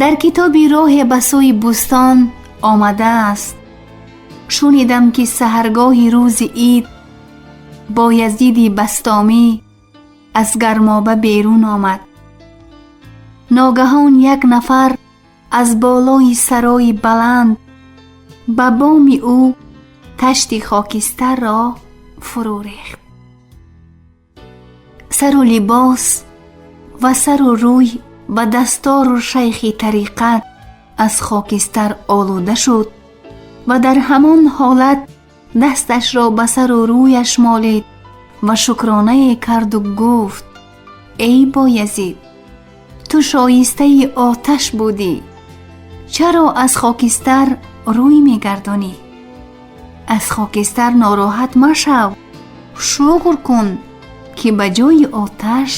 Дар китоби «Роҳе ба сӯи бӯстон» омадааст: шунидам, ки саҳаргоҳи рӯзи ид Боязиди Бастомӣ аз гармоба берун омад. Ногаҳон як нафар аз болои сарои баланд ба боми ӯ ташти хокистарро фурӯ рехт. Сару либос ва сару рӯй ва дастору шайхи тариқат аз хокистар олуда шуд ва дар ҳамон ҳолат дасташро ба сару рӯяш молид ва шукронае карду гуфт: «Эй Боязид, ту шоистаи оташ будӣ, чаро аз хокистар рӯй мегардонӣ? Аз хокистар нороҳат машав, шукр кун, ки ба ҷои оташ